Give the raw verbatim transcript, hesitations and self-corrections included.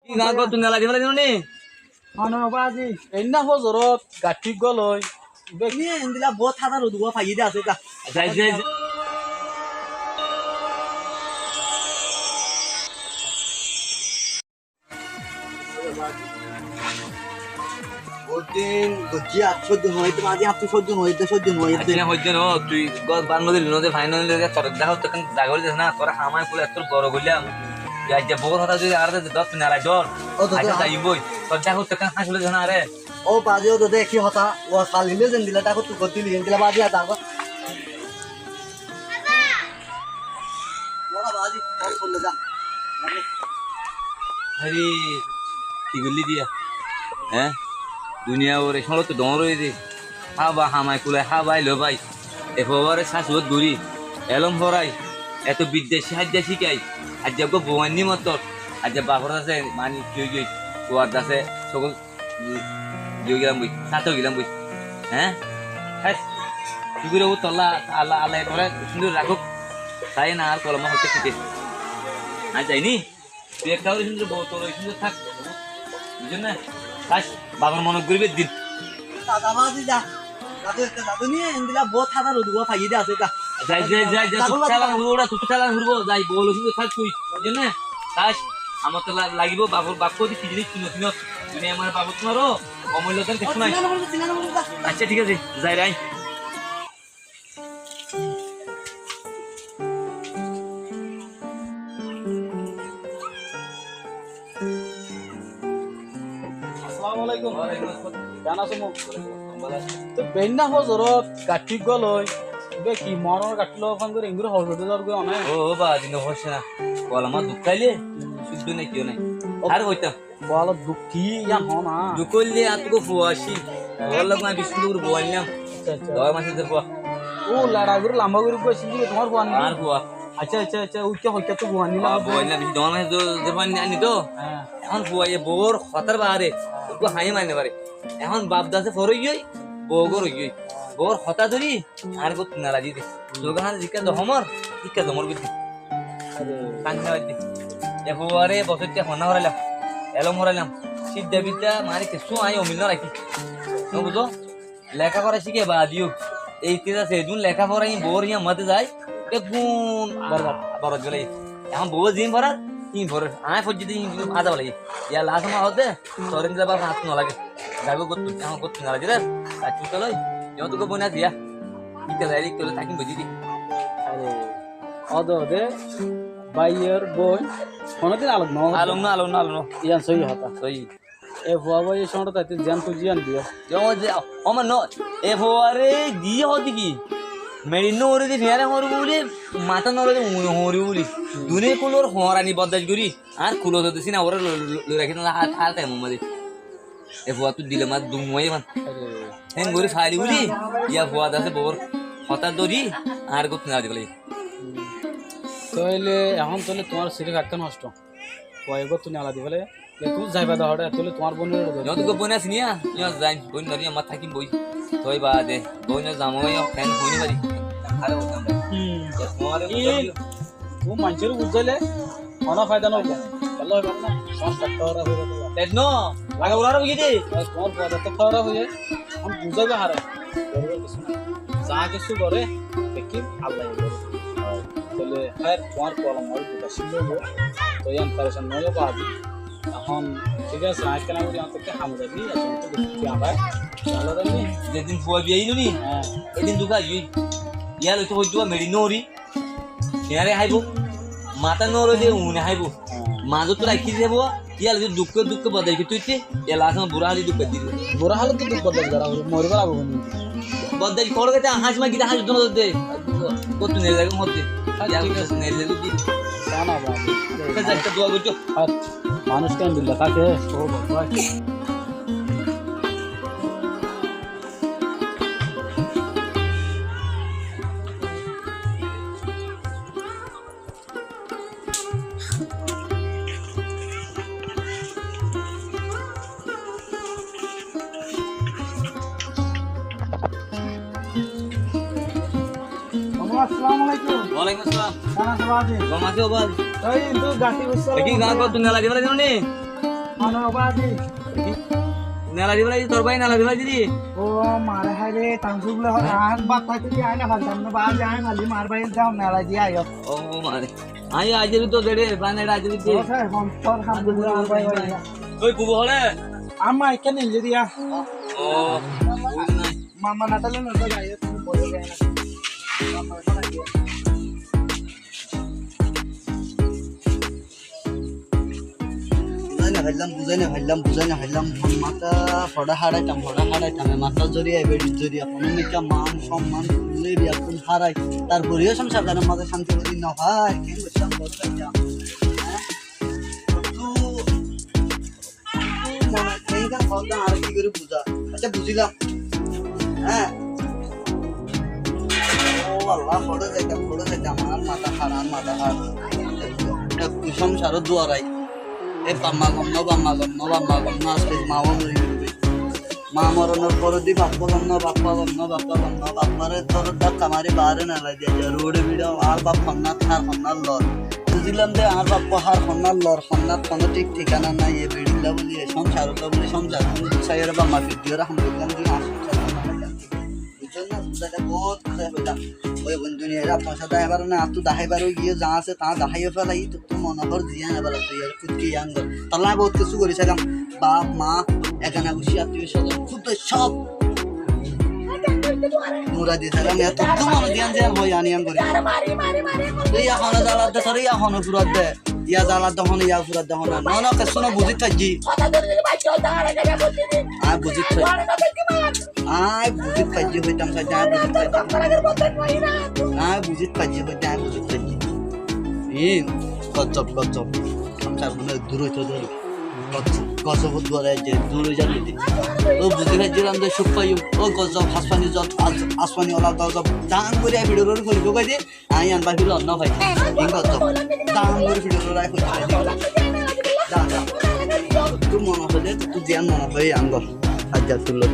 Ki gán gor tui nela di félai dino ni? Mano bazi. Enna hozorot gathi goloi. Ini endilla bout házar udu faiyé de asé ta. Zai, zai, zai. Bout din gojji, ar sójjo no óiye, aijja ar sójjo no óiye, sójjo no óiye. Aijja no óiye, no, tui gor bar no dili, no de, fain no dili, tor dekó tui ekkán zaga óile des na, tor hamai kule ettór boro goillám. Aijja bout hotá zodi ar de, dor tui nela dor. Ó, dor, aijja dor. Zaiyum boi. Tor dekó tui ekkán hañs óile des na re. Ó, bazi, ó, dor, de, ki hotá? Ó, salile zendilla dekó tui gor dili, zendilla bazi, ar dekó. Aré, ki goillí diya? Hé? Duniya ore cóñço to dóñr óiye de. Hába hamai kulai, hába ailo bái. E fua ore sasubot gorí, elóm forai, eto biddecí háidda cíkai. Aijja eggúa bou ainní mottor. Aijja bafor dase mani ki ói giyói, fuar dase sógol Yo gilam boi, sáte gilam boi. Hé? Hé? Cúkuriya óu tolla, Allah, Allah tore cúndor rakók. Sai na ar koloma hoité hoité. Añí zai ni? Tui ekka gorí cúndor bou, tui cúndorták. Buzón né? Bas, bafor monot goríbi eddin. Dada, bazi za. Dadu, ekka dadu niye, endilla bout házar udu faiyé de asé ta. Zai, zai, zai, zai, dadu, tui dadu, cálak dadu. Hurbo, tui cálak hurbo, zai, bou loi cúndorták tui. Buzón né? Bas, amar to la-, lagibo, bafor bak di ki jinis tui no sinós. Tui amar bafot maro, omoillo dan kessú nai. Accá, thík asé, zai rai. Assalamu alaikum. Waalaikum assalam. Keén asó mo? Toi beinna hozorot gathí goloi, iba ki moronor gathí loi fán gorí engori hozorot zar goi one? Ó, ó, ba, din hoiccé na. Koloma duk táile, cúddu nai, kiyó nai. Ó. Ar hoitam. Bolo duk ki yián hoó na? Duk óile añáttu fua accíl. Fua loi añí bicí duk bou ainlám. Accá, accá. Dói mac or fua. Ó, lera gorí lamba gorí fua accíl de, tuáñr fua né? Añár fua. Accá, accá, accá. Ó ki hoikkáttu fua ainlá? Añár fua ainlá, bicí dói mac or fua ainlá to. Hé. Ehón fua ye bour hotár baáre. Ó hañi mari no fare. Ehón baf dase fore giyói, bou gór ói giyói. Bour hotá dóri, añár gór tún nela di de. Zogán zikká zomor, zikká zomor goijjé. Are. Tánna baidde. E fuare bosóitte fonná forailam. Elóm forailam. Sidda bidda mane kessú añí omil no rakí. No buzó? Leká fora cíke baade yó. Ei tira zedún leká fora iín boór iñyar mazé zai. Beggún borbad. Borbad goi lage. Ehón boór ziín forar, iín forer. Añí foijjé de iín azab lage. Yá last ma hoódde, toré nizor baf añáttu no lage. Zagói góttu, ehón góttu nela di re. Rakí toloi. Ehón to gór boni asé yá. Íkka zaiyóre íkka loi tákim boicí de. Are, ódde ódde, báiyor bóin honódin alok no ódde. Alok no, alok no, alok no. Yián sóiyi hotá. Sóiyi. E fua bái e cóñço táite ziyán tui ziyán diyó. Ziyán diyó, ómar no. E fuare diyé hoódde ki? Meçi no uçé de fiñáre hoór bóli, matá no uçé de uñe hoór bóli. Duniyar kulor hoórani bordac gorí, añár kulot de sina uore lo-, lo-, loi rakí no hár, hár taimor mazé. E fuattú dile mazé dum óiye fán. Are. Héen gorí faili buli, yá fua dase bour hotá dóri, añáre góttu nela di félaiye. Tóile ehón tóile tuáñr sirif ekkán hosto. Fua góttu nela di félaiye. Tóile tuñí zaiba de hoçé, tóile tuáñr bóinore dóri. Yó to bóin asé niya, yó zaim, bóin dóri añár tákim boi. Toi baade, bóinor zamai yó, héen hoói no fari. Hum. Yá tuáñre buzái diyó. Tuñí maincóre buzáile honó faida no óibo. Kiyólla hoibar na? Tuáñr fua háraf ói zaibo. Ted no, laga urar óiye de. Ar tuáñr fua háraf óiye. Ehón buzáiba hare? Goríbar kessú nai. Za kessú goré, dekí Allaye goré. Tóile hér tuáñr kolom ói buta cíkka óibo. Toi yián perecan no óiyo bazi. Ehón thík asé, añí kena gorí añár tokke ham zaibi, añár tokke ham zaibi. Zedin fua biyai óilo ni, hé, edin duk óiye. Yá loi to hoiddúa meçi no uçí. Fiñáre háibo, matá no uçé de uñe háibo. Mazóttu raikké de háibo, yá loi duk duk bordac goitte goitte, yá last ma bura háli duk gorí dibo. Bura háli to duk bordac gora foribo, mori félaibo. Bordac goró de, háñs ma gita háñs dóno de. Góttu nela di hoódde. Yá thík asé. Nela di. Sana ba. Tóile ekka dua goijjó. Ar manúic kendilla táke. Ó baba. Mamu, assalamu alaikum. Walaikum assalam. Keén asó bazi? Gom así, ó bazi. Toi, intu gathi buzzá. Dekí, gán góttu nela di félai dino ni? Nela di bái, tor bái nela di bái diri. Ó, mare háire, tansuk le hor, añár bát táite di añí no faitám na, bái, añí fali mar bái dam nela di aiyó. Ó, mare. Añí aijjó to dere, bái, nela di. Ó, sir, hon, tor ham buli mar bái, bái. Ói, bubu hore? Amma, ekká neli diya. Ó. Mama na táile no, no, aiyó, tumi bolo de. Mama na táile. Buzái no faillám, buzái no faillám, buzái no faillám. Hon matá hoçé háraitám, hoçé háraitám. E matár zoriya, e beçir zoriya, honó mikká man somman tulle biyakkún hárai. Tarfore yó cóngsar gánor mazé cánti buzí no fai. Keén goittám, hoçé faillám. Hé? Tui mone, einkan hotá añáre ki gorí buzá? Accá, buzílam. Hé? Ó Allah, hoçé zaitám, hoçé zaitám, añár matá hár, añár matá hár. Ekku cóngsaror duarai. E baf ma gom no, baf ma gom no, baf ma gom no, aijja ma ó mori giyói. Ma moronor fore di baf gom no, baf gom no, baf gom no, baf mare dór dhákka mari baáre nalai diya, roóde biçá, añár baf honnát hár, honnát lor. Buzílam de, añár baf hár, honnát lor, honnát honó thík thikana nái, e beçilla buli, e cóngsarolla buli, cóngsar buli, saiyóre baf ma fidiyóre ham goillám de, añár cóngsar baf ma goillám de. Buijjó né? Buzái de, bout buzái hoilám. Ói bondú, duniyai ar tuáñr sáte dahái fare na, añáttu dahái fare giyé, za asé, taá dahái félai, tui mone gorí ziyán, ebar tui ar kut ki yían gor. Tolla bout kessú gorí sailam. Baf, ma, egana guccí, attiyo sózon, kut sób. Mura di sailam, yá tui mone ziyán ziyán hoó, yían yían gorí. Yá hone zalar de, sóre, yá hone furar de. Yá zalar de hone, yá furar de hone. No, no, kessú no, buzít faijjí. Añí buzít faijjí. Añí buzít faijjí hoitám saidde, añí buzít faijjí. Añí buzít faijjí hoitám, añí buzít faijjí. Iín gojjob, gojjob. Cóngsar mane dur óito de. Gojjob, gojjobor duare aijje dur ói zar de. Ó buzí faijjílam de cúk faiyum. Ó gojjob, asmani zot, as-, asmani ola gojjob. Dán gorí añí bidiyóre fori zagói de. Añí yián báfi lor no fai. Iín gojjob. Dán gorí bidiyóre fori zagói de. Dán, dán. Tui mone hoilé, tui ziyán mone hoó, yián gor. Aijja tui lor.